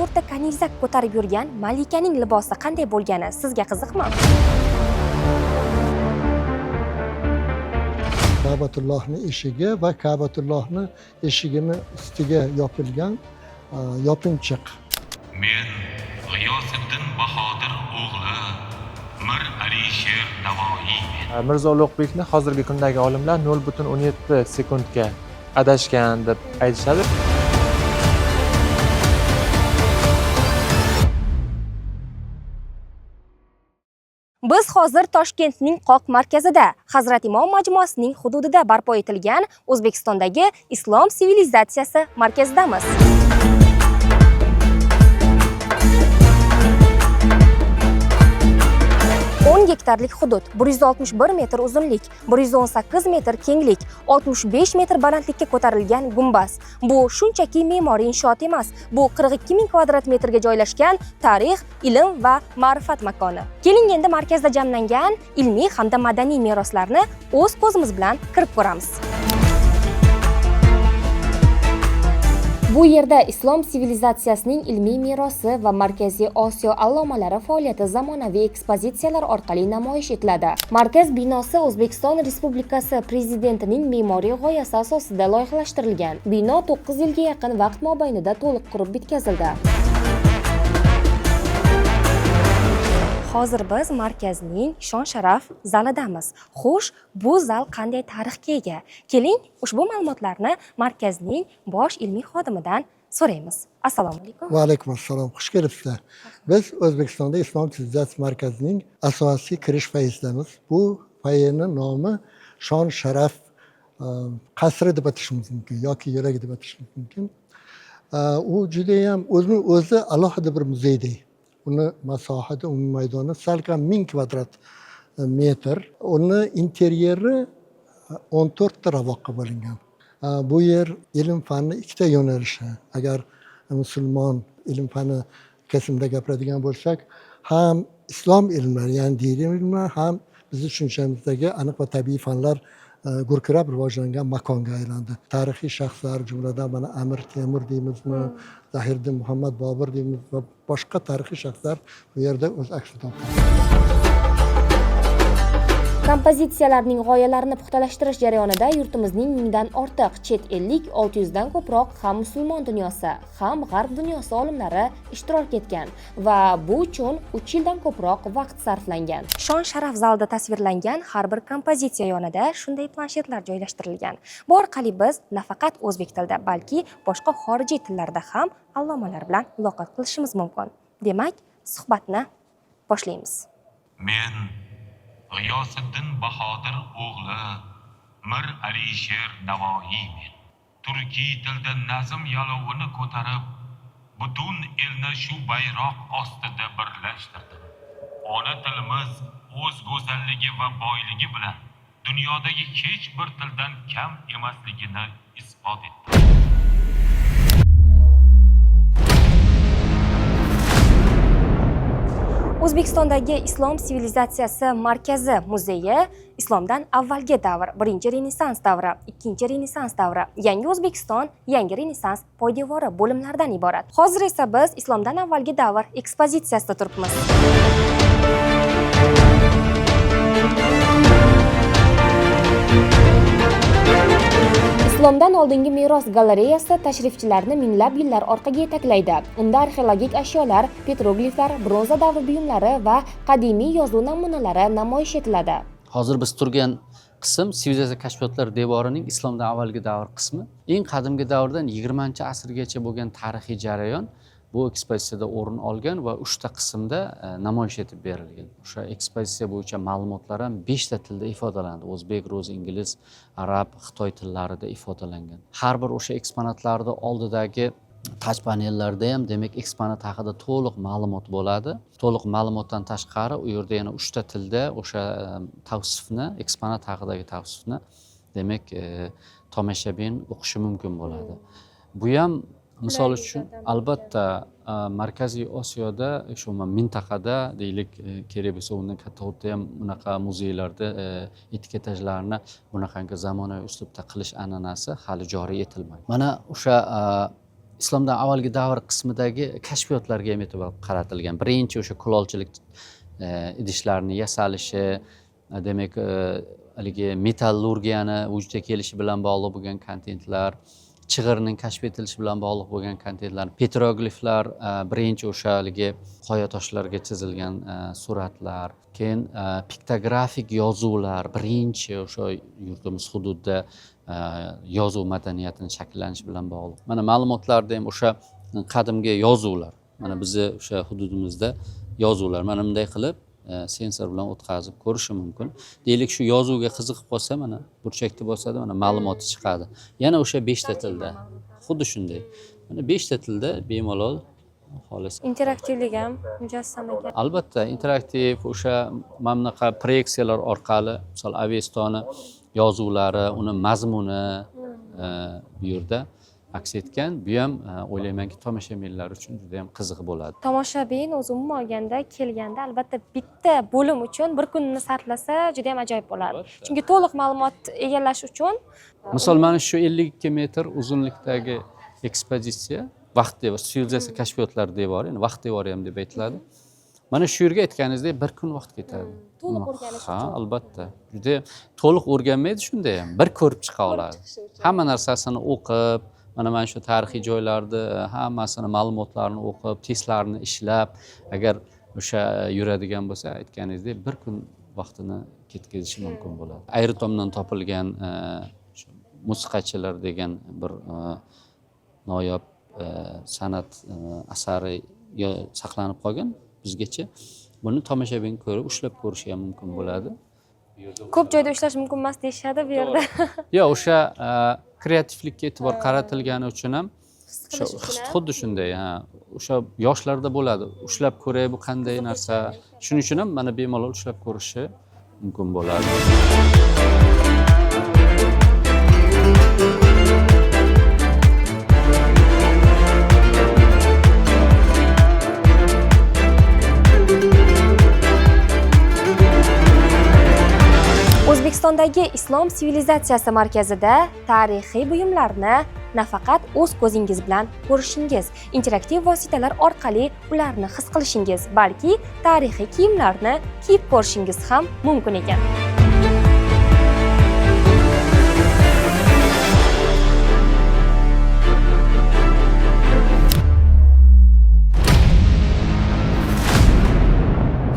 4 ta kanizak ko'tarib yurgan malikaning libosi qanday bo'lgani sizga qiziqmi? Ka'batullohni eshigi va Ka'batullohni eshigini ustiga yopilgan yopinchiq. Men G'iyosiddin Bahodir o'g'li Mir Alisher Navoiymen. Mirzo Ulug'bekni hozirgi kundagi olimlar 0,17 sekundga adashgan deb aytishadi. Biz hozir Toshkentning qoq markazida, Hazrat Imom majmuasining hududida barpo etilgan O'zbekistondagi Islom sivilizatsiyasi markazidamiz. 10 gektarlik hudud, 161 metr uzunlik, 118 metr kenglik, 65 metr balandlikka ko'tarilgan gumbaz. Bu shunchaki me'moriy inshoot emas, bu 42 ming kvadrat metrga joylashgan tarix, ilm va ma'rifat makoni. Keling, endi markazda jamlangan ilmiy hamda madaniy meroslarni o'z ko'zimiz bilan kirib ko'ramiz. Bu yerda islom sivilizatsiyasining ilmiy merosi va Markaziy Osiyo allomalari faoliyati zamonaviy ekspozitsiyalar orqali namoyish etiladi. Markaz binosi O'zbekiston Respublikasi Prezidentining me'moriy g'oyasi asosida loyihalashtirilgan. Bino 9 yilga yaqin vaqt mobaynida to'liq qurib bitkazildi. Hozir biz markazning shon-sharaf zalidamiz. Xo'sh, bu zal qanday tarixga ega? Keling, ushbu ma'lumotlarni markazning bosh ilmiy xodimidan so'raymiz. Assalomu alaykum. Va alaykum assalom. Xush kelibsizlar. Biz O'zbekistonda Islom sivilizatsiyasi markazining asosiy kirish foyesidamiz. Bu foyening nomi shon-sharaf qasri deb atashimiz mumkin yoki yo'lagi deb atashimiz mumkin. U judayam o'zini o'zi alohida bir muzeydek. Uni masohati, umumiy maydoni salkam 1000 kvadrat metr. Uni interyeri 14 ta ravoqqa bo'lingan. Bu yer ilm fanni ikkita yo'nalishi. Agar musulmon ilm fani kesimida gapiradigan bo'lsak, ham islom ilmlari, ya'ni diniy ilmlar, ham bizni tushunchamizdagi aniq va tabiiy fanlar gurkirab rivojlangan makonga aylandi. Tarixiy shaxslar, jumladan mana Amir Temur deymizmi, Zahiriddin Muhammad Bobur deymiz va boshqa tarixiy shaxslar bu yerda o'z aksini topgan. Kompozitsiyalarning g'oyalarini puxtalashtirish jarayonida yurtimizning 1000dan ortiq chet ellik, 600 dan ko'proq ham musulmon dunyosi, ham g'arb dunyosi olimlari ishtirok etgan va bu uchun 3 yildan ko'proq vaqt sarflangan. Shon-sharaf zalida tasvirlangan har bir kompozitsiya yonida shunday planshetlar joylashtirilgan. Bu orqali biz nafaqat o'zbek tilida, balki boshqa xorijiy tillarda ham allomalar bilan muloqot qilishimiz mumkin. Demak, suhbatni boshlaymiz. Men G'iyosiddin Bahodir o'g'li Mir Alisher Navoiymen. Turkiy tilda nazm yalovini ko'tarib, butun elni shu bayroq ostida birlashtirdim. Ona tilimiz o'z go'zalligi va boyligi bilan dunyodagi hech bir tildan kam emasligini isbot etdi. O'zbekistondagi Islom sivilizatsiyasi markazi muzeyi islomdan avvalgi davr, birinchi Renessans davri, ikkinchi Renessans davri, yangi O'zbekiston, yangi Renessans poydevori bo'limlaridan iborat. Hozir esa biz islomdan avvalgi davr ekspozitsiyasida turibmiz. Islomdan oldingi meros galereyasi tashrifchilarni minglab yillar orqaga yetaklaydi. Unda arxeologik ashyolar, petrogliflar, bronza davri buyumlari va qadimiy yozuv namunalari namoyish etiladi. Hozir biz turgan qism sivilizatsiya kashfiyotlari devorining islomdan avvalgi davr qismi. Eng qadimgi davrdan 20-asrgacha bo'lgan tarixiy jarayon bu ekspozitsiyada o'rin olgan va 3 ta qismda namoyish etib berilgan. O'sha ekspozitsiya bo'yicha ma'lumotlar ham 5 ta tilda ifodalandi. O'zbek, rus, ingliz, arab, xitoy tillarida ifodalangan. Har bir o'sha eksponatlarni oldidagi touch panellarda ham demak eksponat haqida to'liq ma'lumot bo'ladi. To'liq ma'lumotdan tashqari u yerda yana 3 ta tilda o'sha tavsifni, eksponat haqidagi tavsifni demak tomoshabin o'qishi mumkin bo'ladi. Bu ham misol uchun albatta Markaziy Osiyoda, shu mintaqada deylik, kerak bo'lsa undan katta hududda ham bunaqa muzeylarda etiketajlarni bunaqangi zamonaviy uslubda qilish an'anasi hali joriy etilmagan. Mana o'sha islomdan avvalgi davr qismidagi kashfiyotlarga ham e'tibor qaratilgan. Birinchi o'sha kulolchilik idishlarini yasalishi, demak, haligi metallurgiyani vujudga kelishi bilan bog'liq bo'lgan kontentlar, chig'irning kashf etilishi bilan bog'liq bo'lgan kontentlar, petrogliflar, birinchi o'sha haligi qoya toshlarga chizilgan suratlar, keyin piktografik yozuvlar, birinchi o'sha yurtimiz hududida yozuv madaniyatini shakllanishi bilan bog'liq. Mana ma'lumotlarda ham o'sha qadimgi yozuvlar, mana bizni o'sha hududimizda yozuvlar mana bunday qilib sensor bilan o'tkazib ko'rishi mumkin. Deylik, shu yozuvga qiziqib qolsa, mana burchakda bosadi, mana ma'lumoti chiqadi. Yana o'sha 5 ta tilda. Xuddi shunday. Mana 5 ta tilda bemalol xohlasa. Interaktivlik ham mujassam ekan. Albatta, interaktiv o'sha mana bunaqa proyeksiyalar orqali, misol Avestoni yozuvlari, uni mazmuni bu yerda aks etgan. Bu ham o'ylaymanki, tomoshabinlar uchun juda ham qiziq bo'ladi. Tomoshabin o'zi umuman olganda kelganda albatta bitta bo'lim uchun bir kunini sarflasa juda ham ajoyib bo'lardi. Chunki to'liq ma'lumot egallash uchun misol mana shu 52 metr uzunlikdagi ekspozitsiya vaqt devori, sivilizatsiya kashfiyotlari devori, ya'ni vaqt devori ham deb aytiladi. Mana shu yerga aytganingizdek bir kun vaqt ketadi. To'liq o'rganish Ha, uchun. albatta. Juda to'liq o'rganmaydi, shunda ham bir ko'rib chiqa oladi. Hamma narsasini o'qib, mana shu tarixiy joylarni hammasini ma'lumotlarini o'qib, testlarni ishlab, agar o'sha yuradigan bo'lsa, aytganingizdek bir kun vaqtini ketkazishi mumkin bo'ladi. Ayritomdan topilgan shu musiqachilar degan bir noyob san'at asari saqlanib qolgan bizgacha. Buni tomoshabin ko'rib, ushlab ko'rishi ham mumkin bo'ladi. Ko'p joyda ushlash mumkin emas deyishadi bu yerda. Yo'q, o'sha kreativlikka e'tibor qaratilgani uchun ham xuddi shunday, ha, o'sha yoshlarda bo'ladi. Ushlab ko'ray, bu qanday narsa. Shuning uchun ham mana bemalol ushlab ko'rishi mumkin bo'ladi. O'zbekistondagi Islom sivilizatsiyasi markazida tarixiy buyumlarni nafaqat o'z ko'zingiz bilan ko'rishingiz, interaktiv vositalar orqali ularni his qilishingiz, balki tarixiy kiyimlarni kiyib ko'rishingiz ham mumkin ekan.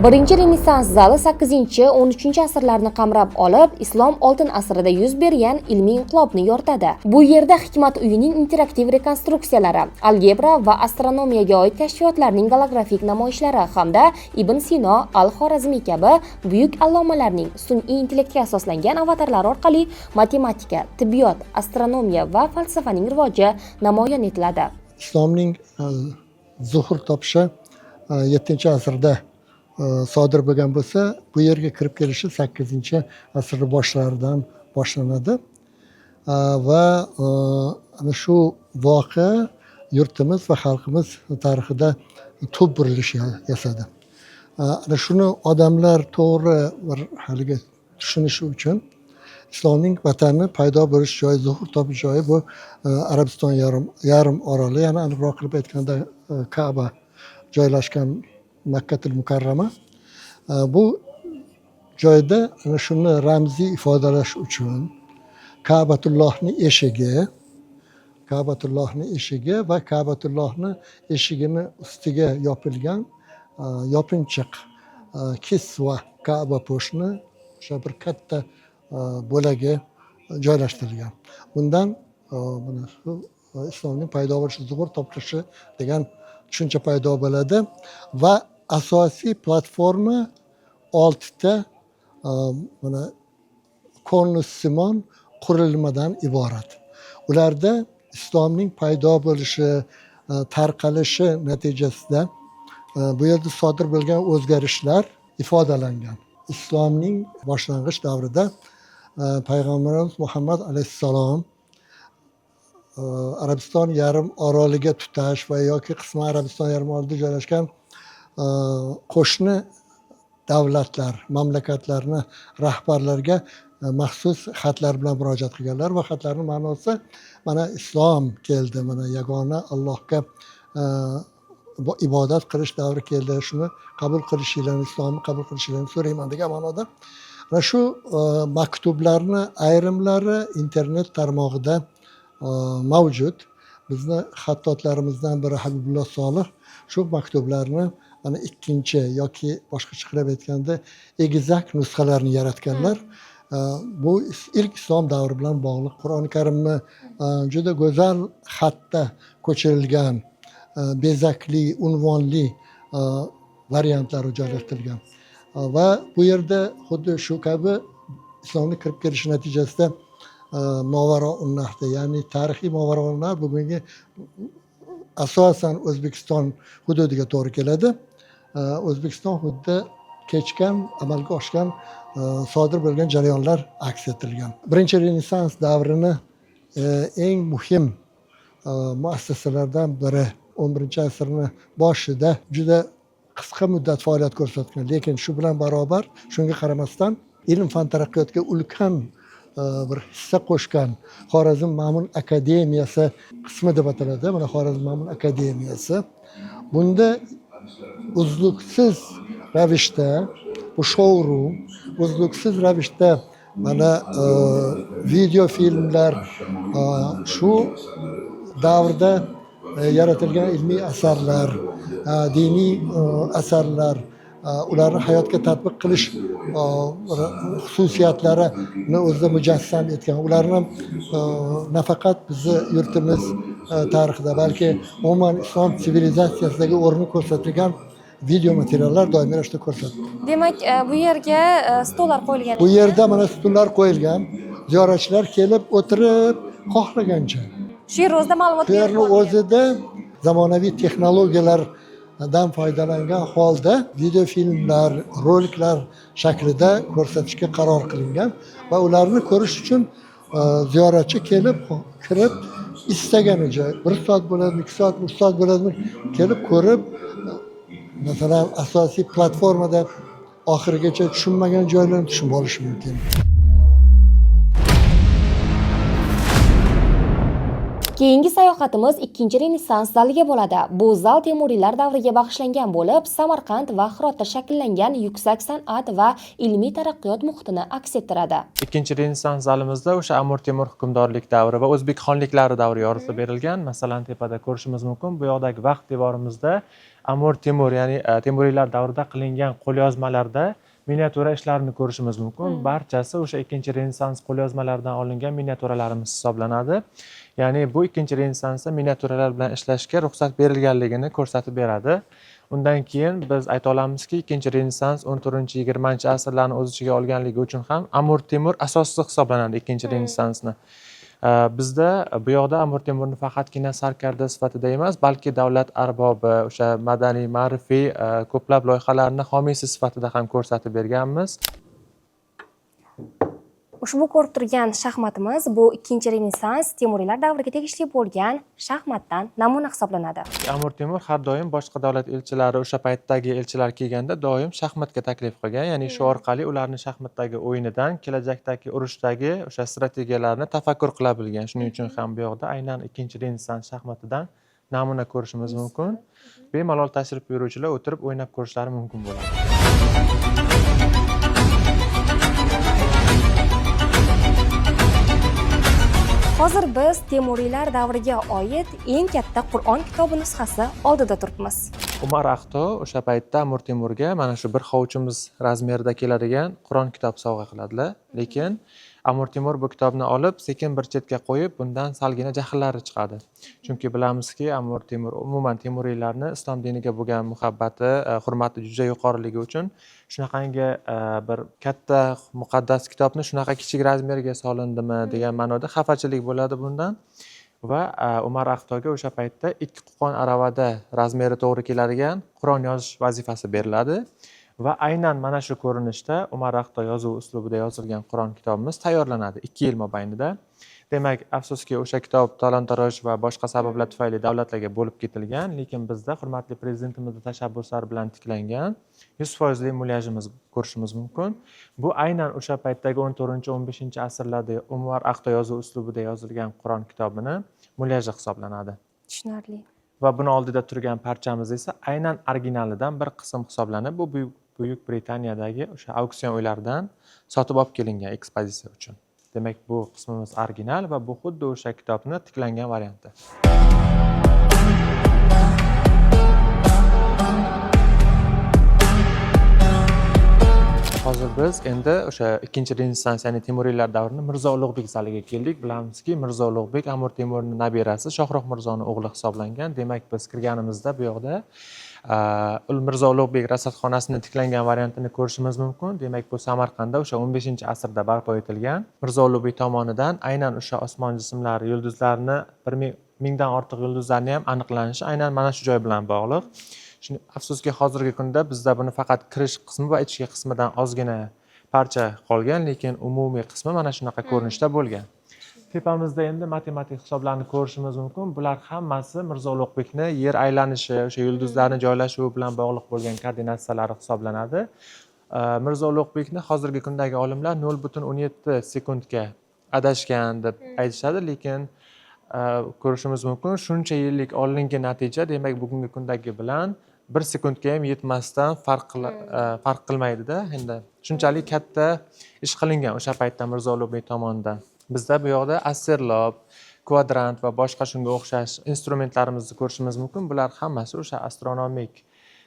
Birinchi Renessans zali 8-13 asrlarni qamrab olib, Islom oltin asrida yuz bergan ilmiy inqilobni yoritadi. Bu yerda Hikmat uyining interaktiv rekonstruksiyalari, algebra va astronomiyaga oid kashfiyotlarning golografik namoyishlari hamda Ibn Sino, Al-Xorazmiy kabi buyuk allomalarning sun'iy intellektga asoslangan avatarlari orqali matematika, tibbiyot, astronomiya va falsafaning rivoji namoyon etiladi. Islomning zuhur topishi 7-asrda sodir bo'lgan bo'lsa, bu yerga kirib kelishi 8-asr boshlaridan boshlanadi. Va ana shu voqea yurtimiz va xalqimiz tarixida tub burilish yasadi. Ana shuni odamlar to'g'ri bir haligi tushunishi uchun Islomning vatani paydo bo'lish joyi, zuhur topish joyi bu Arabiston yarim oroli, ya'ni aniqroq qilib aytganda Ka'ba joylashgan Makkatul Mukarrama. Bu joyda ana shuni ramziy ifodalash uchun Ka'batullohni eshigi va Ka'batullohni eshigini ustiga yopilgan yopinchiq kisva Ka'ba po'shni o'sha bir katta bo'lagi joylashtirilgan. Bundan mana shu islomning paydo bo'lishi, zuhur topishi degan tushuncha paydo bo'ladi va asosiy platforma 6 ta mana konus-simon qurilmadan iborat. Ularda islomning paydo bo'lishi, tarqalishi natijasida bu yerda sodir bo'lgan o'zgarishlar ifodalangan. Islomning boshlang'ich davrida payg'ambarimiz Muhammad alayhissalom Arabiston yarim oroliga tutash va yoki qisman Arabiston yarim orolida joylashgan qo'shni davlatlar, mamlakatlarni rahbarlarga Maxsus xatlar bilan murojaat qilganlar va xatlarni ma'nosi mana islom keldi, mana yagona Allohga ibodat qilish davri keldi, shuni qabul qilishinglarni, islomni qabul qilishinglarni so'rayman degan ma'noda. Mana shu maktublarni ayrimlari internet tarmog'ida mavjud. Bizni xattotlarimizdan biri Habibulloh Solih shu maktublarni mana ikkinchi yoki boshqacha qilib aytganda egizak nusxalarini yaratganlar. Bu ilk islom davri bilan bog'liq Qur'oni Karimni juda go'zal xatda ko'chirilgan, bezakli, unvonli variantlari joylashtirilgan. Va bu yerda xuddi shu kabi islomni kirib kelishi natijasida Movarounnahda, ya'ni tarixiy Movarounnah bugungi asosan O'zbekiston hududiga to'g'ri keladi. O'zbekiston hududida kechgan, amalga oshgan, sodir bo'lgan jarayonlar aks ettirilgan. Birinchi Renessans davrini eng muhim muassasalardan biri 11 asrni boshida juda qisqa muddat faoliyat ko'rsatgan, lekin shu bilan barobar, shunga qaramasdan ilm fan taraqqiyotiga ulkan bir hissa qo'shgan Xorazm Ma'mun akademiyasi qismi deb ataladi. Mana Xorazm Ma'mun akademiyasi. Bunda uzluksiz ravishda bu showroom, uzluksiz ravishda mana video filmlar, shu davrda yaratilgan ilmiy asarlar, diniy asarlar, ularni hayotga tatbiq qilish xususiyatlarini o'zida mujassam etgan, ularni nafaqat bizni yurtimiz tarixida, balki umuman islom sivilizatsiyasidagi o'rni ko'rsatilgan video materiallar doimiy ravishda ko'rsatiladi. Demak, bu yerga stollar qo'yilgan. Bu yerda mana stullar qo'yilgan, ziyoratchilar kelib o'tirib xohlagancha. Shu yer o'zida ma'lumot Shu yerni berib o'zida zamonaviy texnologiyalardan foydalangan holda videofilmlar, roliklar shaklida ko'rsatishga qaror qilingan va ularni ko'rish uchun ziyoratchi kelib, kirib istaganicha 1 soat bo'ladimi, 2 soat, 3 soat bo'ladimi, kelib ko'rib, masalan, asosiy platformada oxirigacha tushunmagan joylarini tushunib olishi mumkin. Keyingi sayohatimiz ikkinchi Renessans zaliga bo'ladi. Bu zal Temuriylar davriga bag'ishlangan bo'lib, Samarqand va Hirotda shakllangan yuksak san'at va ilmiy taraqqiyot muhitini aks ettiradi. Ikkinchi Renessans zalimizda o'sha Amir Temur hukmdorlik davri va o'zbek xonliklari davri yoritib berilgan. Masalan, tepada ko'rishimiz mumkin, bu yoqdagi vaqt devorimizda Amir Temur, ya'ni Temuriylar davrida qilingan qo'lyozmalarda miniatyura ishlarini ko'rishimiz mumkin. Barchasi o'sha ikkinchi Renessans qo'lyozmalaridan olingan miniatyuralarimiz hisoblanadi. Ya'ni bu ikkinchi Renessansda miniatyuralar bilan ishlashga ruxsat berilganligini ko'rsatib beradi. Undan keyin biz ayta olamizki, ikkinchi Renessans 14-20 asrlarni o'z ichiga olganligi uchun ham Amir Temur asoschisi hisoblanadi ikkinchi Renessansni. Bizda bu yoqda Amir Temurni faqatgina sarkarda sifatida emas, balki davlat arbobi, o'sha madaniy, ma'rifiy ko'plab loyihalarni homiysi sifatida ham ko'rsatib berganmiz. Ushbu ko'rib turgan shaxmatimiz bu ikkinchi Renessans Temuriylar davriga tegishli bo'lgan shaxmatdan namuna hisoblanadi. Amir Temur har doim boshqa davlat elchilari, o'sha paytdagi elchilar kelganda doim shaxmatga taklif qilgan. Ya'ni shu orqali ularni shaxmatdagi o'yinidan kelajakdagi urushdagi o'sha strategiyalarni tafakkur qila bilgan. Shuning uchun ham bu yoqda aynan ikkinchi Renessans shaxmatidan namuna ko'rishimiz mumkin. Bemalol tashrif buyuruvchilar o'tirib o'ynab ko'rishlari mumkin bo'ladi. Hozir biz Temuriylar davriga oid eng katta Qur'on kitobi nusxasi oldida turibmiz. Umar Axto o'sha paytda Amir Temurga mana shu bir hovuchimiz razmerida keladigan Qur'on kitob sovg'a qiladilar. Lekin Amir Temur bu kitobni olib sekin bir chetga qo'yib, bundan salgina jahllari chiqadi. Chunki bilamizki, Amir Temur umuman Temuriylarni islom diniga bo'lgan muhabbati, hurmati juda yuqoriligi uchun shunaqangi bir katta muqaddas kitobni shunaqa kichik razmerga solindimi degan ma'noda xafachilik bo'ladi bundan. Va Umar Axtoga o'sha paytda 2 qo'qon aravada razmeri to'g'ri keladigan Qur'on yozish vazifasi beriladi. Va aynan mana shu ko'rinishda Umar Axto yozuv uslubida yozilgan Qur'on kitobimiz tayyorlanadi 2 yil mobaynida. Demak, afsuski, o'sha kitob talon-taroj va boshqa sabablar tufayli davlatlarga bo'lib ketilgan, lekin bizda hurmatli prezidentimizni tashabbuslari bilan tiklangan 100 foizli mulyajimiz ko'rishimiz mumkin. Bu aynan o'sha paytdagi 14-15 asrlarda Umar Aqto yozuv uslubida yozilgan Qur'on kitobini mulyaji hisoblanadi. Tushunarli. Va buni oldida turgan parchamiz esa aynan originalidan bir qism hisoblanib, bu Buyuk Britaniyadagi o'sha auksion uylaridan sotib olib kelingan ekspozitsiya uchun. Demak, bu qismimiz original va bu xuddi o'sha kitobni tiklangan varianti. Hozir biz endi o'sha ikkinchi Renessans, ya'ni Temuriylar davrini Mirzo Ulug'bek zaliga keldik. Bilamizki, Mirzo Ulug'bek Amir Temurni nabirasi, Shohruh Mirzoni o'g'li hisoblangan. Demak, biz kirganimizda bu yoqda Mirzo Ulug'bek rasadxonasini tiklangan variantini ko'rishimiz mumkin. Demak, bu Samarqandda o'sha 15 asrda barpo etilgan. Mirzo Ulug'bek tomonidan aynan o'sha osmon jismlari, yulduzlarni, 1000 mingdan ortiq yulduzlarni ham aniqlanishi aynan mana shu joy bilan bog'liq. Shuni, afsuski, hozirgi kunda bizda buni faqat kirish qismi va ichki qismidan ozgina parcha qolgan, lekin umumiy qismi mana shunaqa ko'rinishda bo'lgan. Tepamizda endi matematik hisoblarni ko'rishimiz mumkin. Bular hammasi Mirzo Ulug'bekni yer aylanishi, o'sha yulduzlarni joylashuvi bilan bog'liq bo'lgan koordinatsiyalari hisoblanadi. Mirzo Ulug'bekni hozirgi kundagi olimlar 0,17 sekundga adashgan deb aytishadi, lekin ko'rishimiz mumkin, shuncha yillik olingan natija, demak, bugungi kundagi bilan bir sekundga ham yetmasdan farq qilmaydida. Endi shunchalik katta ish qilingan o'sha paytda Mirzo Ulug'bek tomonidan. Bizda bu yoqda asserlob, kvadrant va boshqa shunga o'xshash instrumentlarimizni ko'rishimiz mumkin. Bular hammasi o'sha astronomik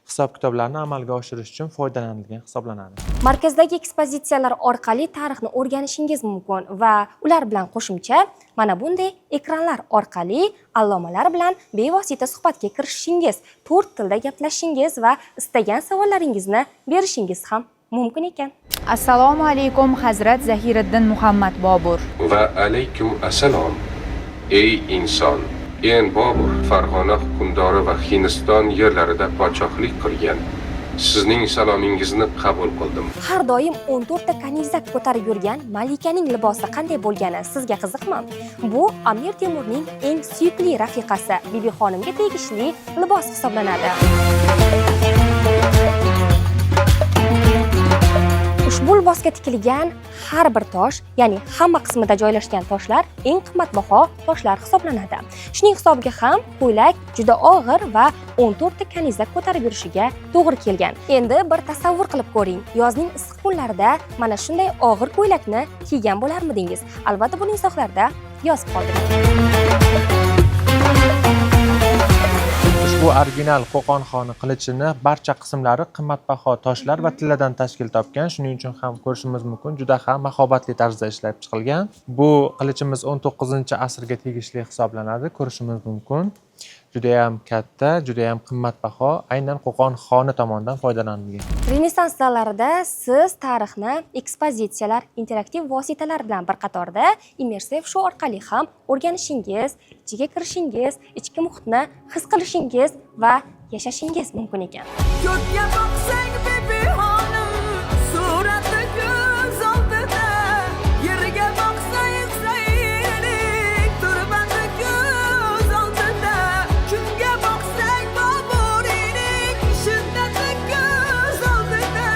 hisob kitoblarni amalga oshirish uchun foydalanilgan hisoblanadi. Markazdagi ekspozitsiyalar orqali tarixni o'rganishingiz mumkin va ular bilan qo'shimcha mana bunday ekranlar orqali allomalar bilan bevosita suhbatga kirishishingiz, to'rt tilda gaplashishingiz va istagan savollaringizni berishingiz ham mumkin ekan. Assalomu alaykum, Hazrat Zahiriddin Muhammad Bobur. Va alaykum assalom, ey inson. En Bobur, Farg'ona hukmdori va Hindiston yerlarida podshohlik qilgan. Sizning salomingizni qabul qildim. Har doim 14 ta kanizak ko'tarib yurgan malikaning libosi qanday bo'lgani sizga qiziqmi? Bu Amir Temurning eng suyukli rafiqasi Bibixonimga tegishli libos hisoblanadi. Ushbu libosga tikilgan har bir tosh, ya'ni hamma qismida joylashgan toshlar eng qimmatbaho toshlar hisoblanadi. Shuning hisobiga ham ko'ylak juda og'ir va 14 ta kanizak ko'tarib yurishiga to'g'ri kelgan. Endi bir tasavvur qilib ko'ring, yozning issiq kunlarida mana shunday og'ir ko'ylakni kiygan bo'larmidingiz? Albatta, buni izohlarda yozib qoldiring. Ushbu original Qo'qon xoni qilichini barcha qismlari qimmatbaho toshlar va tilladan tashkil topgan. Shuning uchun ham ko'rishimiz mumkin, juda ham mahobatli tarzda ishlab chiqilgan. Bu qilichimiz 19 asrga tegishli hisoblanadi. Ko'rishimiz mumkin, judayam katta, judayam qimmatbaho, aynan Qo'qon xoni tomonidan foydalanilgan. Renessans zallarida siz tarixni ekspozitsiyalar, interaktiv vositalar bilan bir qatorda immersiv shou orqali ham o'rganishingiz, ichiga kirishingiz, ichki muhitni his qilishingiz va yashashingiz mumkin ekan. Ko'kka boqsang, Bibi xonim surati ko'z oldida, yerga boqsang, Husaynning turbati ko'z oldida, kunga boqsang, Boburiyning shiddati ko'z oldida,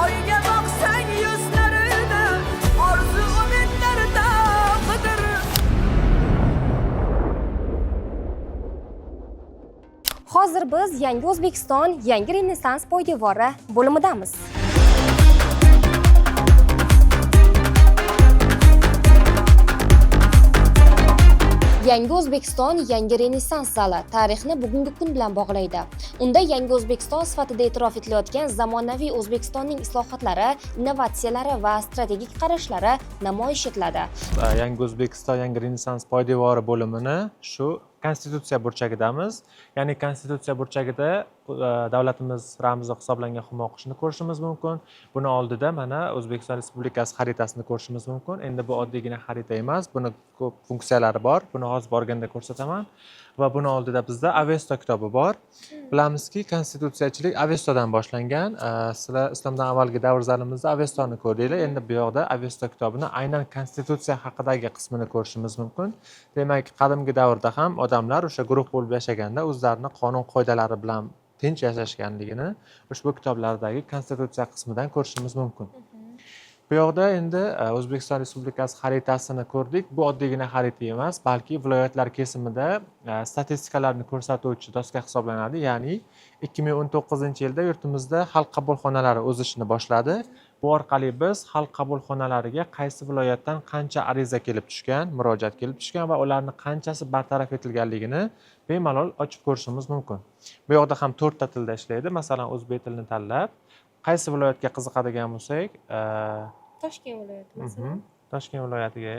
oyga boqsang, yuzlarida orzu umidlar tog'idir. Hozir biz Yangi O'zbekiston, yangi Renessans poydevori bo'limidamiz. Yangi O'zbekiston, yangi Renessans zali tarixni bugungi kun bilan bog'laydi. Unda Yangi O'zbekiston sifatida e'tirof etilayotgan zamonaviy O'zbekistonning islohotlari, innovatsiyalari va strategik qarashlari namoyish etiladi. Yangi O'zbekiston, yangi Renessans poydevori bo'limini shu Konstitutsiya burchagidamiz. Ya'ni Konstitutsiya burchagida davlatimiz ramzi hisoblangan humo qushini ko'rishimiz mumkin. Buni oldida mana O'zbekiston Respublikasi xaritasini ko'rishimiz mumkin. Endi bu oddiygina xarita emas, buni ko'p funksiyalari bor. Buni hozir borganda ko'rsataman. Va buni oldida bizda Avesto kitobi bor. Bilamizki, konstitutsiyachilik Avestodan boshlangan. Sizlar islomdan avvalgi davr zalimizda Avestoni ko'rdinglar. Endi bu yoqda Avesto kitobini aynan konstitutsiya haqidagi qismini ko'rishimiz mumkin. Demak, qadimgi davrda ham odamlar o'sha guruh bo'lib yashaganda o'zlarini qonun qoidalari bilan tinch yashashganligini ushbu kitoblardagi konstitutsiya qismidan ko'rishimiz mumkin. Bu yoqda endi O'zbekiston Respublikasi xaritasini ko'rdik. Bu oddiygina xarita emas, balki viloyatlar kesimida statistikalarni ko'rsatuvchi doska hisoblanadi. Ya'ni 2019-yilda yurtimizda xalq qabulxonalari o'z ishini boshladi. Bu orqali biz xalq qabulxonalariga qaysi viloyatdan qancha ariza kelib tushgan, murojaat kelib tushgan va ularni qanchasi bartaraf etilganligini bemalol ochib ko'rishimiz mumkin. Bu yoqda ham 4 ta tilda ishlaydi. Masalan, o'zbek tilini tanlab, qaysi viloyatga qiziqadigan bo'lsak, Toshkent viloyati masalan. Toshkent viloyatiga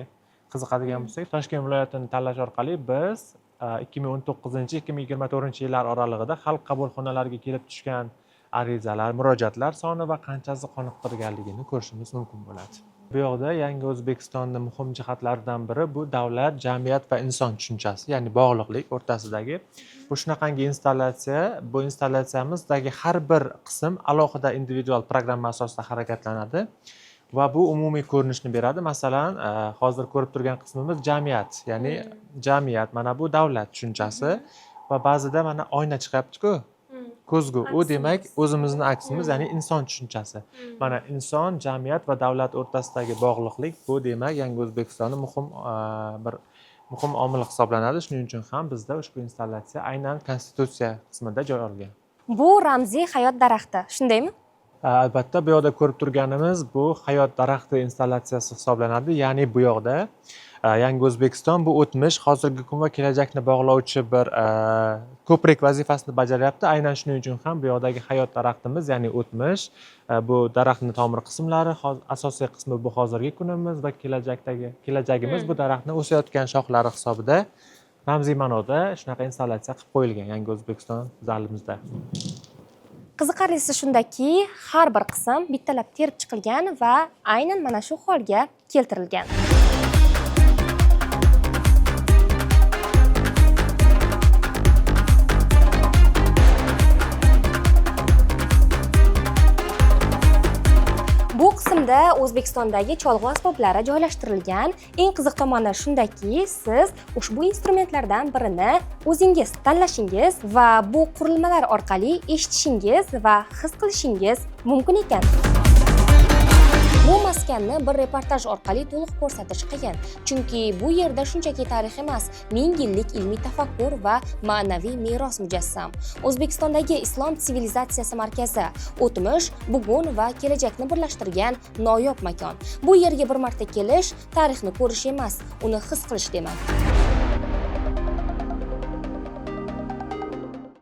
qiziqadigan bo'lsak, Toshkent viloyatini tanlash orqali biz 2019-2024 yillar oralig'ida xalq qabulxonalariga kelib tushgan arizalar, murojaatlar soni va qanchasi qoniqtirganligini ko'rishimiz mumkin bo'ladi. Bu yoqda yangi O'zbekistonni muhim jihatlaridan biri bu davlat, jamiyat va inson tushunchasi, ya'ni bog'liqlik o'rtasidagi bu shunaqangi installyatsiya. Bu installyatsiyamizdagi har bir qism alohida individual programma asosida harakatlanadi va bu umumiy ko'rinishni beradi. Masalan, hozir ko'rib turgan qismimiz jamiyat, ya'ni jamiyat, mana bu davlat tushunchasi va ba'zida mana oyna chiqyapti-ku, ko'zgu. U demak o'zimizni aksimiz, ya'ni inson tushunchasi. Mana inson, jamiyat va davlat o'rtasidagi bog'liqlik bu demak yangi O'zbekistonni muhim bir muhim omil hisoblanadi. Shuning uchun ham bizda ushbu installyatsiya aynan konstitutsiya qismida joy olgan. Bu ramziy hayot daraxti, shundaymi? Albatta, bu yoqda ko'rib turganimiz bu hayot daraxti installyatsiyasi hisoblanadi. Ya'ni bu yoqda yangi O'zbekiston bu o'tmish, hozirgi kun va kelajakni bog'lovchi bir ko'prik vazifasini bajaryapti. Aynan shuning uchun ham bu yoqdagi hayot daraxtimiz, ya'ni o'tmish, bu daraxtni tomir qismlari, asosiy qismi bu hozirgi kunimiz va kelajagimiz bu daraxtni o'sayotgan shoxlari hisobida ramziy ma'noda shunaqa installyatsiya qilib qo'yilgan yangi O'zbekiston zalimizda. Qiziqarlisi shundaki, har bir qism bittalab terib chiqilgan va aynan mana shu holga keltirilgan. Bu qismda O'zbekistondagi cholg'u asboblari joylashtirilgan. Eng qiziq tomoni shundaki, siz ushbu instrumentlardan birini o'zingiz tanlashingiz va bu qurilmalar orqali eshitishingiz va his qilishingiz mumkin ekan. Bu maskanni bir reportaj orqali to'liq ko'rsatish qiyin, chunki bu yerda shunchaki tarix emas, ming yillik ilmiy tafakkur va ma'naviy meros mujassam. O'zbekistondagi Islom sivilizatsiyasi markazi o'tmish, bugun va kelajakni birlashtirgan noyob makon. Bu yerga bir marta kelish tarixni ko'rish emas, uni his qilish demak.